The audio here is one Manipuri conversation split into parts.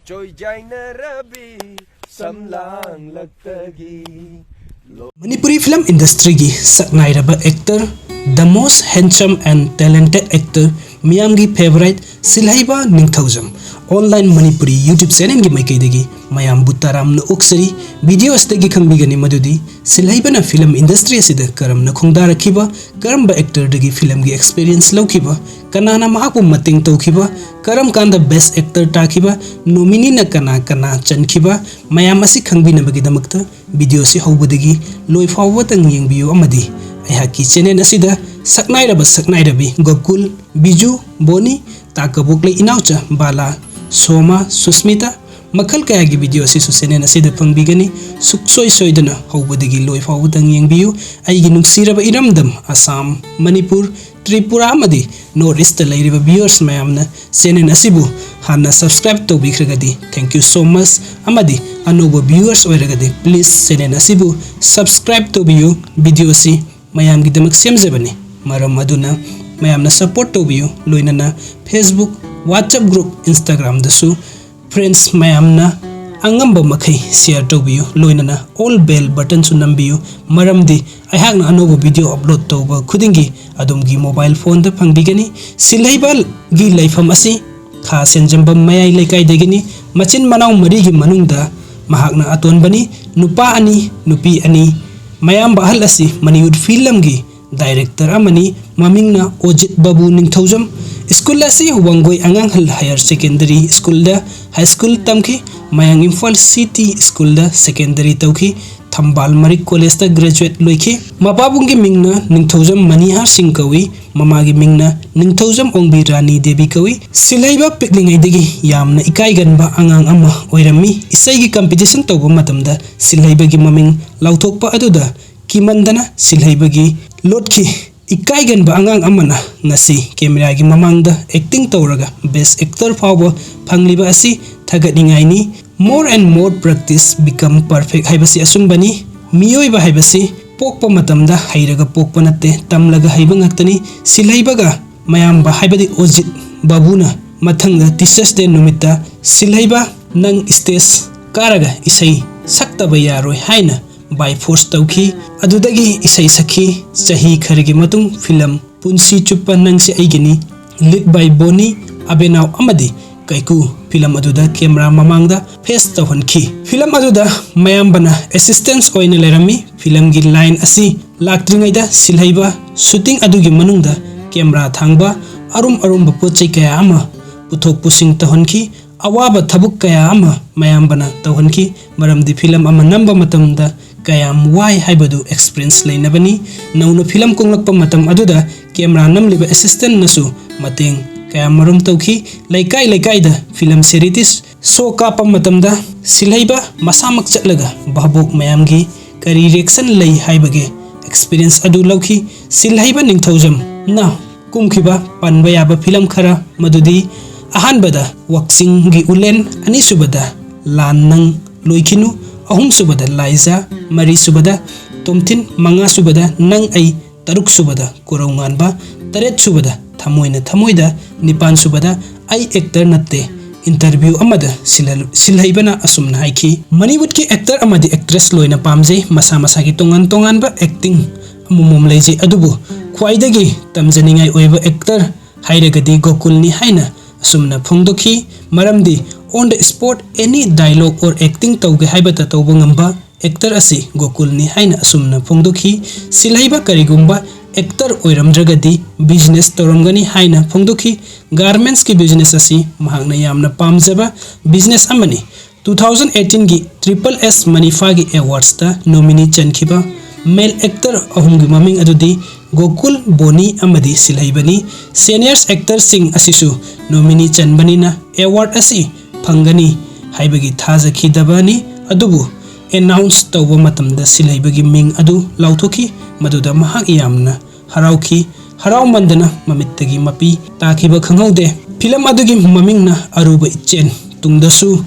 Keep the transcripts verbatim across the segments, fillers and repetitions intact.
ꯆꯣꯏꯖꯥꯏꯅꯔꯕꯤ ꯁꯝꯂꯥꯡꯂꯛꯇꯒꯤ ꯃꯅꯤꯄꯨꯔꯤ ꯐꯤꯂꯝ ꯏꯟꯗꯁꯇ꯭ꯔꯤꯒꯤ ꯁꯛꯅꯥꯏꯔꯕ actor, the most handsome and talented actor, ꯃꯤꯌꯥꯝꯒꯤ ꯐꯦꯚꯣꯔꯥꯏꯠ ꯁꯤꯜꯍꯩꯕ ꯅꯤꯡꯊꯧꯖꯝ ꯑꯣꯟꯂꯥꯏꯟ ꯃꯅꯤꯄꯨꯔꯤ ꯌꯨꯇ꯭ꯌꯨꯕ ꯆꯦꯅꯦꯜꯒꯤ ꯃꯥꯏꯀꯩꯗꯒꯤ ꯃꯌꯥꯝꯕꯨ ꯇꯔꯥꯝꯅ ꯑꯣꯛꯆꯔꯤ꯫ ꯚꯤꯗꯤꯑꯣ ꯑꯁꯤꯗꯒꯤ ꯈꯪꯕꯤꯒꯅꯤ ꯃꯗꯨꯗꯤ ꯁꯤꯜꯍꯩꯕꯅ ꯐꯤꯂꯝ ꯏꯟꯗꯁꯇ꯭ꯔꯤ ꯑꯁꯤꯗ ꯀꯔꯝꯅ ꯈꯣꯡꯗꯥꯔꯛꯈꯤꯕ, ꯀꯔꯝꯕ ꯑꯦꯛꯇꯔꯗꯒꯤ ꯐꯤꯂꯝꯒꯤ ꯑꯦꯛꯁꯄꯤꯔꯤꯌꯦꯟꯁ ꯂꯧꯈꯤꯕ, ꯀꯅꯥꯅ ꯃꯍꯥꯛꯄꯨ ꯃꯇꯦꯡ ꯇꯧꯈꯤꯕ, ꯀꯔꯝ ꯀꯥꯟꯗ ꯕꯦꯁ ꯑꯦꯛꯇꯔ ꯇꯥꯈꯤꯕ, ꯅꯣꯃꯤꯅꯤꯅ ꯀꯅꯥ ꯀꯅꯥ ꯆꯟꯈꯤꯕ, ꯃꯌꯥꯝ ꯑꯁꯤ ꯈꯪꯕꯤꯅꯕꯒꯤꯗꯃꯛꯇ ꯚꯤꯗꯤꯑꯣꯁꯤ ꯍꯧꯕꯗꯒꯤ ꯂꯣꯏ ꯐꯥꯎꯕꯇꯪ ꯌꯦꯡꯕꯤꯌꯨ꯫ ꯑꯃꯗꯤ ꯑꯩꯍꯥꯛꯀꯤ ꯆꯦꯅꯦꯜ ꯑꯁꯤꯗ ꯁꯛꯅꯥꯏꯔꯕ ꯁꯛꯅꯥꯏꯔꯕꯤ ꯒꯣꯀꯨꯜ, ꯕꯤꯖꯨ, ꯕꯣꯅꯤ, ꯇꯥ ꯀꯕꯣꯛꯂꯩ ꯏꯅꯥꯎꯆꯥ, ꯕꯥꯂꯥ, ꯁꯣꯃꯥ, ꯁꯨꯁꯃꯤꯇꯥ, ꯃꯈꯜ ꯀꯌꯥꯒꯤ ꯚꯤꯗꯤꯑꯣ ꯑꯁꯤꯁꯨ ꯆꯦꯅꯦꯜ ꯑꯁꯤꯗ ꯐꯪꯕꯤꯒꯅꯤ꯫ ꯁꯨꯛꯁꯣꯏ ꯁꯣꯏꯗꯅ ꯍꯧꯕꯗꯒꯤ ꯂꯣꯏ ꯐꯥꯎꯕꯗꯪ ꯌꯦꯡꯕꯤꯌꯨ꯫ ꯑꯩꯒꯤ ꯅꯨꯡꯁꯤꯔꯕ ꯏꯔꯝꯗꯝ ꯑꯁꯥꯝ, ꯃꯅꯤꯄꯨꯔ, ꯇ꯭ꯔꯤꯄꯨꯔꯥ ꯑꯃꯗꯤ ꯅꯣꯔꯠ ꯏꯁꯇ ꯂꯩꯔꯤꯕ ꯚꯤꯌꯨꯋꯔꯁ ꯃꯌꯥꯝꯅ ꯆꯦꯅꯦꯜ ꯑꯁꯤꯕꯨ ꯍꯥꯟꯅ ꯁꯕꯁꯀ꯭ꯔꯥꯏꯕ ꯇꯧꯕꯤꯈ꯭ꯔꯒꯗꯤ thank you so much, ꯑꯃꯗꯤ ꯑꯅꯧꯕ ꯚꯤꯌꯨꯋꯔꯁ ꯑꯣꯏꯔꯒꯗꯤ ꯄ꯭ꯂꯤꯖ ꯆꯦꯅꯦꯜ ꯑꯁꯤꯕꯨ ꯁꯕꯁꯀ꯭ꯔꯥꯏꯕ ꯇꯧꯕꯤꯌꯨ꯫ ꯚꯤꯗꯤꯑꯣ ꯑꯁꯤ ꯃꯌꯥꯝꯒꯤꯗꯃꯛ ꯁꯦꯝꯖꯕꯅꯤ, ꯃꯔꯝ ꯑꯗꯨꯅ ꯃꯌꯥꯝꯅ ꯁꯄꯣꯔꯠ ꯇꯧꯕꯤꯌꯨ꯫ ꯂꯣꯏꯅꯅ Facebook, WhatsApp group, Instagramꯗꯁꯨ ꯐ꯭ꯔꯦꯟꯗꯁ ꯃꯌꯥꯝꯅ ꯑꯉꯝꯕ ꯃꯈꯩ ꯁꯤꯌꯔ ꯇꯧꯕꯤꯌꯨ, ꯂꯣꯏꯅꯅ ꯑꯣꯜ ꯕꯦꯜ ꯕꯇꯟꯁꯨ ꯅꯝꯕꯤꯌꯨ, ꯃꯔꯝꯗꯤ ꯑꯩꯍꯥꯛꯅ ꯑꯅꯧꯕ ꯚꯤꯗꯤꯑꯣ ꯑꯞꯂꯣꯗ ꯇꯧꯕ ꯈꯨꯗꯤꯡꯒꯤ ꯑꯗꯣꯝꯒꯤ ꯃꯣꯕꯥꯏꯜ ꯐꯣꯟꯗ ꯐꯪꯕꯤꯒꯅꯤ꯫ ꯁꯤꯜꯍꯩꯕꯒꯤ ꯂꯩꯐꯝ ꯑꯁꯤ ꯈꯥ ꯁꯦꯟꯖꯝꯕꯝ ꯃꯌꯥꯏ ꯂꯩꯀꯥꯏꯗꯒꯤꯅꯤ꯫ ꯃꯆꯤꯟ ꯃꯅꯥꯎ ꯃꯔꯤꯒꯤ ꯃꯅꯨꯡꯗ ꯃꯍꯥꯛꯅ ꯑꯇꯣꯟꯕꯅꯤ꯫ ꯅꯨꯄꯥ ꯑꯅꯤ, ꯅꯨꯄꯤ ꯑꯅꯤ꯫ ꯃꯌꯥꯝꯕ ꯑꯍꯜ ꯑꯁꯤ ꯃꯅꯤꯋꯨꯗ ꯐꯤꯂꯝꯒꯤ ꯗꯥꯏꯔꯦꯛꯇꯔ ꯑꯃꯅꯤ꯫ ꯃꯃꯤꯡꯅ ꯑꯣꯖꯤꯠ ꯕꯥꯕꯨ ꯅꯤꯡꯊꯧꯖꯝ꯫ ꯁ꯭ꯀꯨꯜ ꯑꯁꯤ ꯋꯥꯡꯒꯣꯏ ꯑꯉꯥꯡꯍꯜ ꯍꯥꯌꯔ ꯁꯦꯀꯦꯟꯗꯔꯤ ꯁ꯭ꯀꯨꯜꯗ ꯍꯥꯏ ꯁ꯭ꯀꯨꯜ ꯇꯝꯈꯤ꯫ ꯃꯌꯥꯡ ꯏꯝꯐꯥꯜ ꯁꯤꯇꯤ ꯁ꯭ꯀꯨꯜꯗ ꯁꯦꯀꯦꯟꯗꯔꯤ ꯇꯧꯈꯤ꯫ ꯊꯝꯕꯥꯜ ꯃꯔꯤꯛ ꯀꯣꯂꯦꯖꯇ ꯒ꯭ꯔꯦꯖꯨꯋꯦꯠ ꯂꯣꯏꯈꯤ꯫ ꯃꯄꯥꯕꯨꯡꯒꯤ ꯃꯤꯡꯅ ꯅꯤꯡꯊꯧꯖꯝ ꯃꯅꯤꯍꯥꯔ ꯁꯤꯡ ꯀꯧꯏ꯫ ꯃꯃꯥꯒꯤ ꯃꯤꯡꯅ ꯅꯤꯡꯊꯧꯖꯝ ꯑꯣꯡꯕꯤ ꯔꯥꯅꯤ ꯗꯦꯕꯤ ꯀꯧꯏ꯫ ꯁꯤꯜꯍꯩꯕ ꯄꯤꯛꯂꯤꯉꯩꯗꯒꯤ ꯌꯥꯝꯅ ꯏꯀꯥꯏꯒꯟꯕ ꯑꯉꯥꯡ ꯑꯃ ꯑꯣꯏꯔꯝꯃꯤ꯫ ꯏꯁꯩꯒꯤ ꯀꯝꯄꯤꯇꯤꯁꯟ ꯇꯧꯕ ꯃꯇꯝꯗ ꯁꯤꯜꯍꯩꯕꯒꯤ ꯃꯃꯤꯡ ꯂꯥꯎꯊꯣꯛꯄ ꯑꯗꯨꯗ ꯀꯤꯃꯟꯗꯅ ꯁꯤꯜꯍꯩꯕꯒꯤ ꯂꯣꯠꯈꯤ꯫ ꯏꯀꯥꯏꯒꯟꯕ ꯑꯉꯥꯡ ꯑꯃꯅ ꯉꯁꯤ ꯀꯦꯃꯦꯔꯥꯒꯤ ꯃꯃꯥꯡꯗ ꯑꯦꯛꯇꯤꯡ ꯇꯧꯔꯒ ꯕꯦꯁ ꯑꯦꯛꯇꯔ ꯐꯥꯎꯕ ꯐꯪꯂꯤꯕ ꯑꯁꯤ ꯊꯥꯒꯠꯅꯤꯡꯉꯥꯏꯅꯤ꯫ More and more practice become perfect ꯍꯥꯏꯕꯁꯤ ꯑꯆꯨꯝꯕꯅꯤ꯫ ꯃꯤꯑꯣꯏꯕ ꯍꯥꯏꯕꯁꯤ ꯄꯣꯛꯄ ꯃꯇꯝꯗ ꯍꯩꯔꯒ ꯄꯣꯛꯄ ꯅꯠꯇꯦ, ꯇꯝꯂꯒ ꯍꯩꯕ ꯉꯥꯛꯇꯅꯤ꯫ ꯁꯤꯜꯍꯩꯕꯒ ꯃꯌꯥꯝꯕ ꯍꯥꯏꯕꯗꯤ ꯑꯣꯖꯤꯠ ꯕꯥꯕꯨꯅ ꯃꯊꯪꯗ ꯇꯤꯆꯔꯁ ꯗꯦ ꯅꯨꯃꯤꯠꯇ ꯁꯤꯜꯍꯩꯕ "ꯅꯪ stage ꯀꯥꯔꯒ ꯏꯁꯩ ꯁꯛꯇꯕ ꯌꯥꯔꯣꯏ" ꯍꯥꯏꯅ by force ꯇꯧꯈꯤ꯫ ꯑꯗꯨꯗꯒꯤ ꯏꯁꯩ ꯁꯛꯈꯤ꯫ ꯆꯍꯤ ꯈꯔꯒꯤ ꯃꯇꯨꯡ ꯐꯤꯂꯝ "ꯄꯨꯟꯁꯤ ꯆꯨꯞꯄ ꯅꯪꯁꯦ ꯑꯩꯒꯤꯅꯤ", lead by ꯕꯣꯅꯤ, ꯑꯕꯦꯅꯥꯎ ꯑꯃꯗꯤ ꯀꯩꯀꯨ, ꯐꯤꯂꯝ ꯑꯗꯨꯗ camera ꯃꯃꯥꯡꯗ face ꯇꯧꯍꯟꯈꯤ꯫ ꯐꯤꯂꯝ ꯑꯗꯨꯗ ꯃꯌꯥꯝꯕꯅ assistance ꯑꯣꯏꯅ ꯂꯩꯔꯝꯃꯤ꯫ ꯐꯤꯂꯝꯒꯤ line ꯑꯁꯤ ꯂꯥꯛꯇ꯭ꯔꯤꯉꯩꯗ ꯁꯤꯜꯍꯩꯕ shooting ꯑꯗꯨꯒꯤ ꯃꯅꯨꯡꯗ camera ꯊꯥꯡꯕ, ꯑꯔꯨꯝ ꯑꯔꯨꯝꯕ ꯄꯣꯠ ꯆꯩ ꯀꯌꯥ ꯑꯃ ꯄꯨꯊꯣꯛ ꯄꯨꯁꯤꯟ ꯇꯧꯍꯟꯈꯤ꯫ ꯑꯋꯥꯕ ꯊꯕꯛ ꯀꯌꯥ ꯑꯃ ꯃꯌꯥꯝꯕꯅ ꯇꯧꯍꯟꯈꯤ, ꯃꯔꯝꯗꯤ ꯐꯤꯂꯝ ꯑꯃ ꯅꯝꯕ ꯃꯇꯝꯗ ꯀꯌꯥꯝ ꯋꯥꯏ ꯍꯥꯏꯕꯗꯨ experience ꯂꯩꯅꯕꯅꯤ꯫ ꯅꯧꯅ ꯐꯤꯂꯝ ꯀꯨꯝꯂꯛꯄ ꯃꯇꯝ ꯑꯗꯨꯗ camera ꯅꯝꯂꯤꯕ assistantꯅꯁꯨ ꯃꯇꯦꯡ ꯀꯌꯥꯃꯔꯨꯝ ꯇꯧꯈꯤ꯫ ꯂꯩꯀꯥꯏ ꯂꯩꯀꯥꯏꯗ ꯐꯤꯂꯝ charities show ꯀꯥꯞꯄ ꯃꯇꯝꯗ ꯁꯤꯜꯍꯩꯕ ꯃꯁꯥꯃꯛ ꯆꯠꯂꯒ ꯚꯥꯕꯣꯛ ꯃꯌꯥꯝꯒꯤ ꯀꯔꯤ reaction ꯂꯩ ꯍꯥꯏꯕꯒꯤ experience ꯑꯗꯨ ꯂꯧꯈꯤ꯫ ꯁꯤꯜꯍꯩꯕ ꯅꯤꯡꯊꯧꯖꯝꯅ ꯀꯨꯝꯈꯤꯕ ꯄꯟꯕ ꯌꯥꯕ ꯐꯤꯂꯝ ꯈꯔ, ꯃꯗꯨꯗꯤ ꯑꯍꯥꯟꯕꯗ ꯋꯥꯛꯆꯤꯡꯒꯤ ꯎꯂꯦꯟ, ꯑꯅꯤꯁꯨꯕꯗ ꯂꯥꯟ ꯅꯪ ꯂꯣꯏꯈꯤꯅꯨ, ꯑꯍꯨꯝꯁꯨꯕꯗ ꯂꯥꯏꯖꯥ, ꯃꯔꯤꯁꯨꯕꯗ ꯇꯣꯝꯊꯤꯟ, ꯃꯉꯥꯁꯨꯕꯗ ꯅꯪ ꯑꯩ, ꯇꯔꯨꯛꯁꯨꯕꯗ ꯀꯣꯔꯧꯉꯥꯟꯕ, ꯇꯔꯦꯠꯁꯨꯕꯗ ꯊꯃꯣꯏꯅ ꯊꯃꯣꯏꯗ, ꯅꯤꯄꯥꯟꯁꯨꯕꯗ ꯑꯩ actor ꯅꯠꯇꯦ꯫ Interview ꯑꯃꯗ ꯁꯤꯜꯍ-, ꯁꯤꯜꯍꯩꯕꯅ ꯑꯁꯨꯝꯅ ꯍꯥꯏꯈꯤ, "ꯃꯅꯤꯋꯨꯗꯀꯤ actor ꯑꯃꯗꯤ actress ꯂꯣꯏꯅ ꯄꯥꯝꯖꯩ, ꯃꯁꯥ ꯃꯁꯥꯒꯤ ꯇꯣꯉꯥꯟ ꯇꯣꯉꯥꯟꯕ acting ꯑꯃꯃꯝ ꯂꯩꯖꯩ, ꯑꯗꯨꯕꯨ ꯈ꯭ꯋꯥꯏꯗꯒꯤ ꯇꯝꯖꯅꯤꯡꯉꯥꯏ ꯑꯣꯏꯕ actor ꯍꯥꯏꯔꯒꯗꯤ ꯒꯣꯀꯨꯜꯅꯤ" ꯍꯥꯏꯅ ꯑꯁꯨꯝꯅ ꯐꯣꯡꯗꯣꯛꯈꯤ꯫ ꯃꯔꯝꯗꯤ on the spot any dialogue or acting ꯇꯧꯒꯦ ꯍꯥꯏꯕꯇ ꯇꯧꯕ ꯉꯝꯕ actor ꯑꯁꯤ ꯒꯣꯀꯨꯜꯅꯤ ꯍꯥꯏꯅ ꯑꯁꯨꯝꯅ ꯐꯣꯡꯗꯣꯛꯈꯤ꯫ ꯁꯤꯜꯍꯩꯕ ꯀꯔꯤꯒꯨꯝꯕ actor ꯑꯣꯏꯔꯝꯗ꯭ꯔꯒꯗꯤ business ꯇꯧꯔꯝꯒꯅꯤ ꯍꯥꯏꯅ ꯐꯣꯡꯗꯣꯛꯈꯤ꯫ Garmentsꯀꯤ business ꯑꯁꯤ ꯃꯍꯥꯛꯅ ꯌꯥꯝꯅ ꯄꯥꯝꯖꯕ business ꯑꯃꯅꯤ꯫ Two thousand eighteenꯒꯤ Triple S ꯃꯅꯤꯐꯥꯒꯤ awardsꯇ nominee ꯆꯟꯈꯤꯕ male actor ꯑꯍꯨꯝꯒꯤ ꯃꯃꯤꯡ ꯑꯗꯨꯗꯤ ꯒꯣꯀꯨꯜ, ꯕꯣꯅꯤ ꯑꯃꯗꯤ ꯁꯤꯜꯍꯩꯕꯅꯤ꯫ Seniors actorꯁꯤꯡ ꯑꯁꯤꯁꯨ nominee ꯆꯟꯕꯅꯤꯅ award ꯑꯁꯤ ꯐꯪꯒꯅꯤ ꯍꯥꯏꯕꯒꯤ ꯊꯥꯖꯈꯤꯗꯕꯅꯤ꯫ ꯑꯗꯨꯕꯨ announce ꯇꯧꯕ ꯃꯇꯝꯗ ꯁꯤꯜꯍꯩꯕꯒꯤ ꯃꯤꯡ ꯑꯗꯨ ꯂꯥꯎꯊꯣꯛꯈꯤ꯫ ꯃꯗꯨꯗ ꯃꯍꯥꯛ ꯌꯥꯝꯅ ꯍꯔꯥꯎꯈꯤ꯫ ꯍꯔꯥꯎꯃꯟꯗꯅ ꯃꯃꯤꯠꯇꯒꯤ ꯃꯄꯤ ꯇꯥꯈꯤꯕ ꯈꯪꯍꯧꯗꯦ꯫ ꯐꯤꯂꯝ ꯑꯗꯨꯒꯤ ꯃꯃꯤꯡꯅ ꯑꯔꯨꯕ ꯏꯆꯦꯜ꯫ ꯇꯨꯡꯗꯁꯨ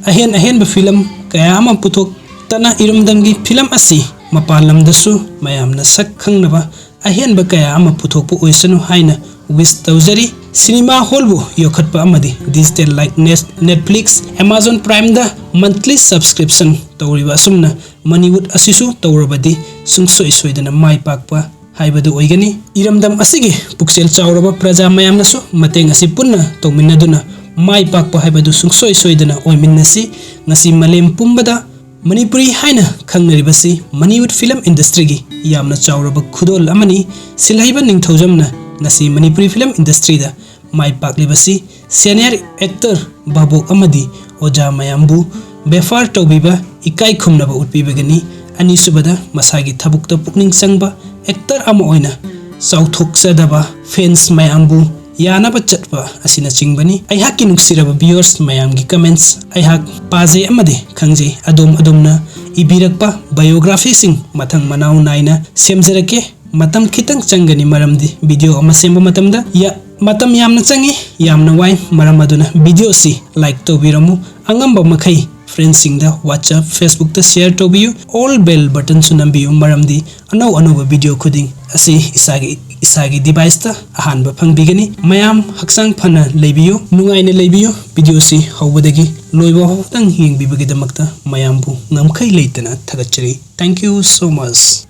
ꯑꯍꯦꯟ ꯑꯍꯦꯟꯕ ꯐꯤꯂꯝ ꯀꯌꯥ ꯑꯃ ꯄꯨꯊꯣꯛꯇꯅ ꯏꯔꯝꯗꯝꯒꯤ ꯐꯤꯂꯝ ꯑꯁꯤ ꯃꯄꯥꯟ ꯂꯝꯗꯁꯨ ꯃꯌꯥꯝꯅ ꯁꯛ ꯈꯪꯅꯕ ꯑꯍꯦꯟꯕ ꯀꯌꯥ ꯑꯃ ꯄꯨꯊꯣꯛꯄ ꯑꯣꯏꯁꯅꯨ ꯍꯥꯏꯅ wish ꯇꯧꯖꯔꯤ꯫ ꯁꯤꯅꯦꯃꯥ ꯍꯣꯜꯕꯨ ꯌꯣꯛꯈꯠꯄ ꯑꯃꯗꯤ digital like Net-, Netflix, Amazon Primeꯗ monthly subscription ꯇꯧꯔꯤꯕ ꯑꯁꯨꯝꯅ Mannywood ꯑꯁꯤꯁꯨ ꯇꯧꯔꯕꯗꯤ ꯁꯨꯡꯁꯣꯏ ꯁꯣꯏꯗꯅ ꯃꯥꯏ ꯄꯥꯛꯄ ꯍꯥꯏꯕꯗꯨ ꯑꯣꯏꯒꯅꯤ꯫ ꯏꯔꯝꯗꯝ ꯑꯁꯤꯒꯤ ꯄꯨꯛꯆꯦꯜ ꯆꯥꯎꯔꯕ ꯄ꯭ꯔꯖꯥ ꯃꯌꯥꯝꯅꯁꯨ ꯃꯇꯦꯡ ꯑꯁꯤ ꯄꯨꯟꯅ ꯇꯧꯃꯤꯟꯅꯗꯨꯅ ꯃꯥꯏ ꯄꯥꯛꯄ ꯍꯥꯏꯕꯗꯨ ꯁꯨꯡꯁꯣꯏ ꯁꯣꯏꯗꯅ ꯑꯣꯏꯃꯤꯟꯅꯁꯤ꯫ ꯉꯁꯤ ꯃꯥꯂꯦꯝ ꯄꯨꯝꯕꯗ ꯃꯅꯤꯄꯨꯔꯤ ꯍꯥꯏꯅ ꯈꯪꯅꯔꯤꯕꯁꯤ Mannywood film industryꯒꯤ ꯌꯥꯝꯅ ꯆꯥꯎꯔꯕ ꯈꯨꯗꯣꯜ ꯑꯃꯅꯤ꯫ ꯁꯤꯜꯍꯩꯕ ꯅꯤꯡꯊꯧꯖꯝꯅ ꯉꯁꯤ ꯃꯅꯤꯄꯨꯔꯤ film industryꯗ ꯃꯥꯏ ꯄꯥꯛꯂꯤꯕꯁꯤ senior actor ꯚꯥꯕꯣꯛ ꯑꯃꯗꯤ ꯑꯣꯖꯥ ꯃꯌꯥꯝꯕꯨ ꯕꯦꯐꯥꯔ ꯇꯧꯕꯤꯕ, ꯏꯀꯥꯏ ꯈꯨꯝꯅꯕ ꯎꯠꯄꯤꯕꯒꯅꯤ꯫ ꯑꯅꯤꯁꯨꯕꯗ, ꯃꯁꯥꯒꯤ ꯊꯕꯛꯇ ꯄꯨꯛꯅꯤꯡ ꯆꯪꯕ actor ꯑꯃ ꯑꯣꯏꯅ ꯆꯥꯎꯊꯣꯛꯆꯗꯕ fans ꯃꯌꯥꯝꯕꯨ ꯌꯥꯅꯕ ꯆꯠꯄ ꯑꯁꯤꯅꯆꯤꯡꯕꯅꯤ꯫ ꯑꯩꯍꯥꯛꯀꯤ ꯅꯨꯡꯁꯤꯔꯕ viewers ꯃꯌꯥꯝꯒꯤ comments ꯑꯩꯍꯥꯛ ꯄꯥꯖꯩ ꯑꯃꯗꯤ ꯈꯪꯖꯩ꯫ ꯑꯗꯣꯝ ꯑꯗꯣꯝꯅ ꯏꯕꯤꯔꯛꯄ biographyꯁꯤꯡ ꯃꯊꯪ ꯃꯅꯥꯎ ꯅꯥꯏꯅ ꯁꯦꯝꯖꯔꯛꯀꯦ꯫ ꯃꯇꯝ ꯈꯤꯇꯪ ꯆꯪꯒꯅꯤ, ꯃꯔꯝꯗꯤ video ꯑꯃ ꯁꯦꯝꯕ ꯃꯇꯝꯗ ꯌꯥ-, ꯃꯇꯝ ꯌꯥꯝꯅ ꯆꯪꯏ, ꯌꯥꯝꯅ ꯋꯥꯏ꯫ ꯃꯔꯝ ꯑꯗꯨꯅ videoꯁꯤ like ꯇꯧꯕꯤꯔꯝꯃꯨ, ꯑꯉꯝꯕ ꯃꯈꯩ friendsꯁꯤꯡꯗ WhatsApp, Facebookꯇ share ꯇꯧꯕꯤꯌꯨ, all bell buttonꯁꯨ ꯅꯝꯕꯤꯌꯨ, ꯃꯔꯝꯗꯤ ꯑꯅꯧ ꯑꯅꯧꯕ video ꯈꯨꯗꯤꯡ ꯑꯁꯤ ꯏꯁꯥꯒꯤ, ꯏꯁꯥꯒꯤ deviceꯇ ꯑꯍꯥꯟꯕ ꯐꯪꯕꯤꯒꯅꯤ꯫ ꯃꯌꯥꯝ ꯍꯛꯆꯥꯡ ꯐꯅ ꯂꯩꯕꯤꯌꯨ, ꯅꯨꯡꯉꯥꯏꯅ ꯂꯩꯕꯤꯌꯨ꯫ Videoꯁꯤ ꯍꯧꯕꯗꯒꯤ ꯂꯣꯏꯕ ꯐꯥꯎꯕꯗꯪ ꯌꯦꯡꯕꯤꯕꯒꯤꯗꯃꯛꯇ ꯃꯌꯥꯝꯕꯨ ꯉꯝꯈꯩ ꯂꯩꯇꯅ ꯊꯥꯒꯠꯆꯔꯤ꯫ Thank you so much꯫